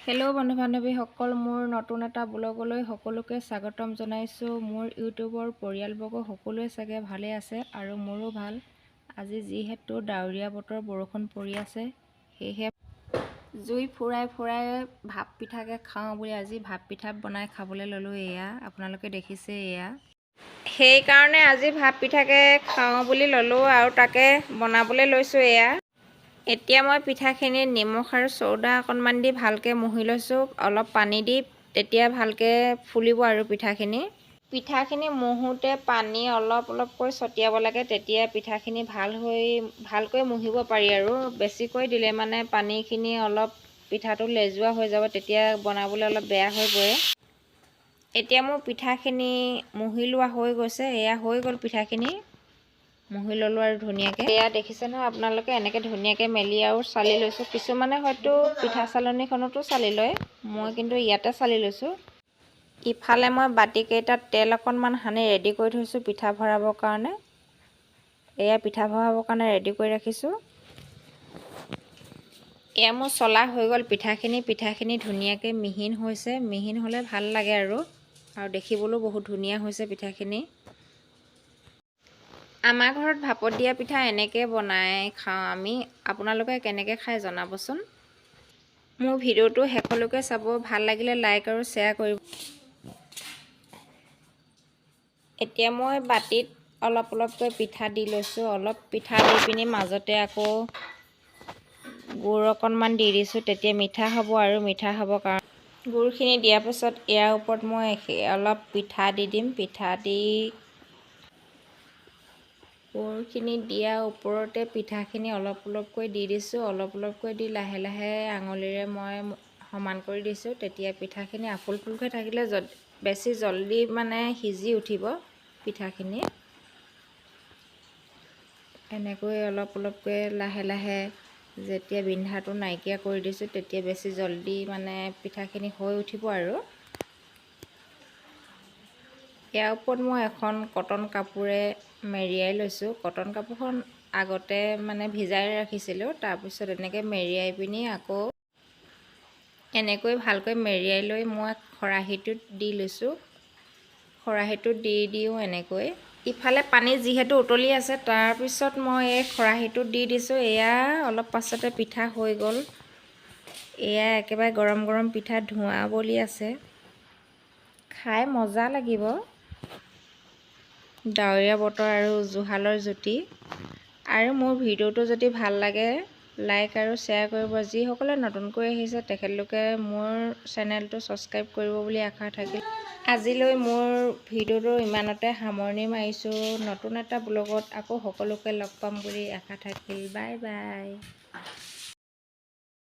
Hello' বন্ধু বান্ধৱীসকল, মোৰ নতুন এটা ব্লগলৈ সকলোকে স্বাগতম জনাইছোঁ। মোৰ ইউটিউবৰ পৰিয়ালবৰ্গ সকলোৱে চাগে ভালে আছে আৰু মোৰো ভাল। আজি যিহেতু ডাৱৰীয়া বতৰ, বৰষুণ পৰি আছে, সেয়েহে জুই ফুৰাই ফুৰাই ভাপ পিঠাকে খাওঁ বুলি আজি ভাপ পিঠা বনাই খাবলৈ ল'লোঁ। এয়া আপোনালোকে দেখিছে এয়া। সেইকাৰণে আজি ভাপ পিঠাকে খাওঁ বুলি ল'লোঁ আৰু তাকে বনাবলৈ লৈছোঁ এয়া। এতিয়া মই পিঠাখিনি নিমখ আৰু চৌদা অকণমান দি ভালকৈ মোহি লৈছোঁ, অলপ পানী দি, তেতিয়া ভালকৈ ফুলিব আৰু পিঠাখিনি। পিঠাখিনি মোহোতে পানী অলপ অলপকৈ ছটিয়াব লাগে, তেতিয়া পিঠাখিনি ভাল হৈ ভালকৈ মোহিব পাৰি। আৰু বেছিকৈ দিলে মানে পানীখিনি অলপ পিঠাটো লেজুৱা হৈ যাব, তেতিয়া বনাবলৈ অলপ বেয়া হৈ পৰে। এতিয়া মোৰ পিঠাখিনি মোহি লোৱা হৈ গৈছে। এয়া হৈ গ'ল, পিঠাখিনি মোহি ল'লোঁ আৰু ধুনীয়াকৈ। এয়া দেখিছে নহয় আপোনালোকে, এনেকৈ ধুনীয়াকৈ মেলি আৰু চালি লৈছোঁ। কিছুমানে হয়তো পিঠা চালনীখনতো চালি লয়, মই কিন্তু ইয়াতে চালি লৈছোঁ। ইফালে মই বাতিকেইটাত তেল অকণমান সানি ৰেডি কৰি থৈছোঁ পিঠা ভৰাবৰ কাৰণে। এয়া পিঠা ভৰাবৰ কাৰণে ৰেডি কৰি ৰাখিছোঁ। এয়া মোৰ চলা হৈ গ'ল পিঠাখিনি। পিঠাখিনি ধুনীয়াকৈ মিহিন হৈছে। মিহিন হ'লে ভাল লাগে আৰু আৰু দেখিবলৈও বহুত ধুনীয়া হৈছে পিঠাখিনি। আমাৰ ঘৰত ভাপত দিয়া পিঠা এনেকৈ বনাই খাওঁ আমি। আপোনালোকে কেনেকৈ খাই জনাবচোন। মোৰ ভিডিঅ'টো শেষলৈকে চাব, ভাল লাগিলে লাইক আৰু শ্বেয়াৰ কৰিব। এতিয়া মই বাতিত অলপ অলপকৈ পিঠা দি লৈছোঁ। অলপ পিঠা দি পিনি মাজতে আকৌ গুৰ অকণমান দি দিছোঁ, তেতিয়া মিঠা হ'ব। আৰু মিঠা হ'ব কাৰণে গুৰখিনি দিয়াৰ পাছত ইয়াৰ ওপৰত মই অলপ পিঠা দি দিম। পিঠা দি গুৰখিনি দিয়াৰ ওপৰতে পিঠাখিনি অলপ অলপকৈ দি দিছোঁ। অলপ অলপকৈ দি লাহে লাহে আঙুলিৰে মই সমান কৰি দিছোঁ। তেতিয়া পিঠাখিনি আফুল ফুলকৈ থাকিলে বেছি জল্দি মানে সিজি উঠিব পিঠাখিনি। এনেকৈ অলপ অলপকৈ লাহে লাহে যেতিয়া বিন্ধাটো নাইকিয়া কৰি দিছোঁ, তেতিয়া বেছি জল্দি মানে পিঠাখিনি হৈ উঠিব। আৰু ইয়াৰ ওপৰত মই এখন কটন কাপোৰে মেৰিয়াই লৈছোঁ। কটন কাপোৰখন আগতে মানে ভিজাই ৰাখিছিলোঁ। তাৰপিছত এনেকৈ মেৰিয়াই পিনি আকৌ এনেকৈ ভালকৈ মেৰিয়াই লৈ মই খৰাহীটোত দি লৈছোঁ। খৰাহীটোত দি দিওঁ এনেকৈ। ইফালে পানী যিহেতু উতলি আছে, তাৰপিছত মই এই খৰাহীটোত দি দিছোঁ। এয়া অলপ পাছতে পিঠা হৈ গ'ল। এয়া একেবাৰে গৰম গৰম পিঠা, ধোঁৱা বলি আছে, খাই মজা লাগিব। ডাৱৰীয়া বতৰ আৰু জুহালৰ জুতি। আৰু মোৰ ভিডিঅ'টো যদি ভাল লাগে, লাইক আৰু শ্বেয়াৰ কৰিব। যিসকলে নতুনকৈ আহিছে, তেখেতলোকে মোৰ চেনেলটো ছাবস্ক্ৰাইব কৰিব বুলি আশা থাকিল। আজিলৈ মোৰ ভিডিঅ'টো ইমানতে সামৰণি মাৰিছোঁ। নতুন এটা ব্লগত আকৌ সকলোকে লগ পাম বুলি আশা থাকিল। Bye bye.